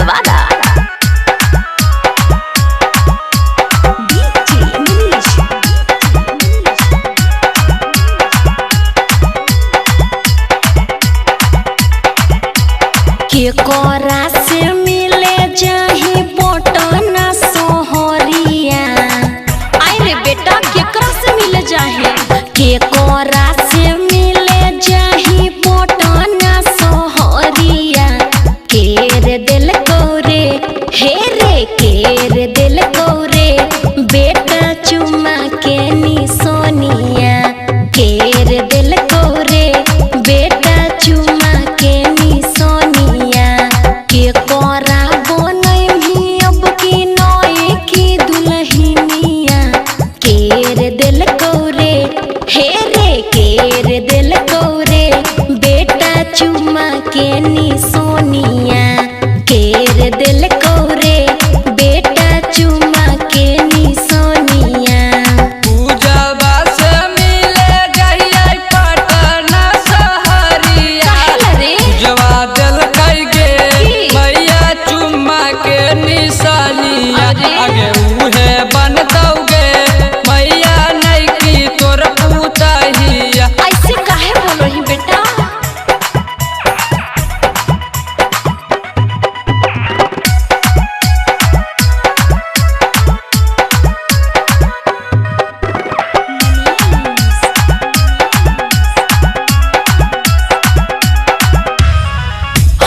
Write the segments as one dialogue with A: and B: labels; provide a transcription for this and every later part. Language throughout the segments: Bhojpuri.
A: Nawada. DJ Manish. के कोरा से मिले जाही पटना सोहरिया। आई रे बेटा केकरा से मिले जाहे। के कोरा से मिले जाही पटना सोहरिया। केर दिल को रे हे रे केर दिल को रे बेटा चुमा के नी सोनिया। केर दिल को रे बेटा चुमा के नी सोनिया। के कोरा बनैभी अब की नए की दुल्हनिया। केर दिल को रे हे रे केर दिल को रे बेटा चुमा के नी सोनिया। केर दिल को रे बेटा चुमा के नी सोनिया।
B: पूजवा से मिले जहिया पटना सहरिया।
A: काहेला रे?
B: पूजवा देलकै गे
A: की?
B: मैया चुम्मा के निशानिया।
A: अरे?
B: आगे उहे बनतौ गे मैया नैकी तोर पुतहिया।
A: ऐसे काहे बोलही बेटा।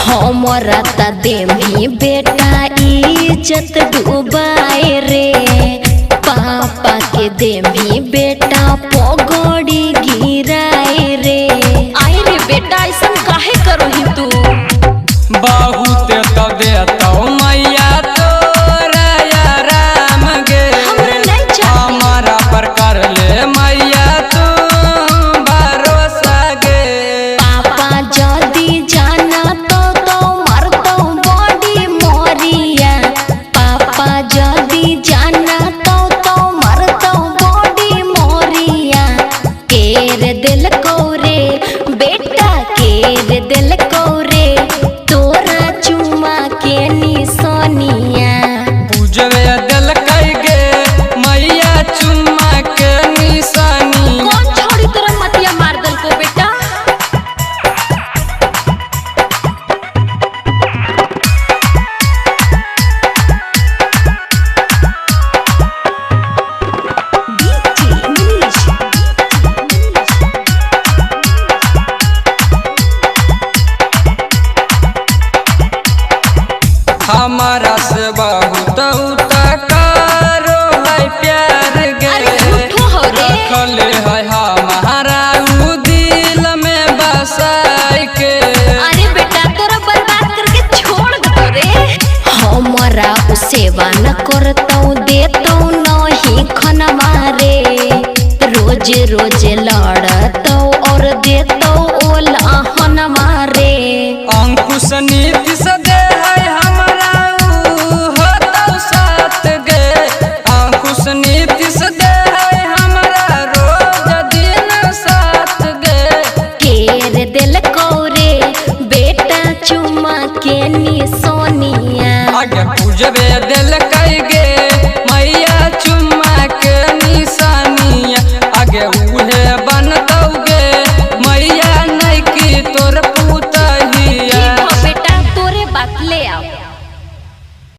A: हमरा त देमी बेटा इज्जत डुबाए रे। पापा के देमी बेटा पगड़ी गिराए रे। आई रे बेटा ऐसा काहे करोही तू।
B: बहुत तो देतौ मैया तोरा आराम गे।
A: हमरा नहीं चाही।
B: हमारा पर कर ले मैया तू भरोसा गे।
A: पापा जदी जाना तो मरतो बड़ी मोरिया। पापा जदी जाना तो मरतो बड़ी मोरिया। केर दिल को रे बेटा केर दिल को रे तोरा चुमा के नी सोनिया।
B: पूजवे देलकै गे मैया चुम्मा के निशानी।
A: कौन छोड़ी तोरा मतिया मार दल को बेटा। DJ Manish.
B: हमारा से बहुत करो है प्यार गे।
A: अरे झूठो हो रे।
B: रखले है हमारा उ दिल में बसाई के।
A: अरे बेटा तोरा बर्बाद करके छोड़ दो रे। हमरा उ सेवा न करतौ देतौ नहीं खनमा रे। रोज रोज लड़तौ और देतौ ओला हनमा रे।
B: अंकुश नीति से दे है हमरा उ होतौ साथ गे। अंकुश नीति से दे है हमरा रोज दिन साथ गे।
A: केर दिल को रे बेटा चुमा के नी सोनिया।
B: आगे पूजबे देलकै।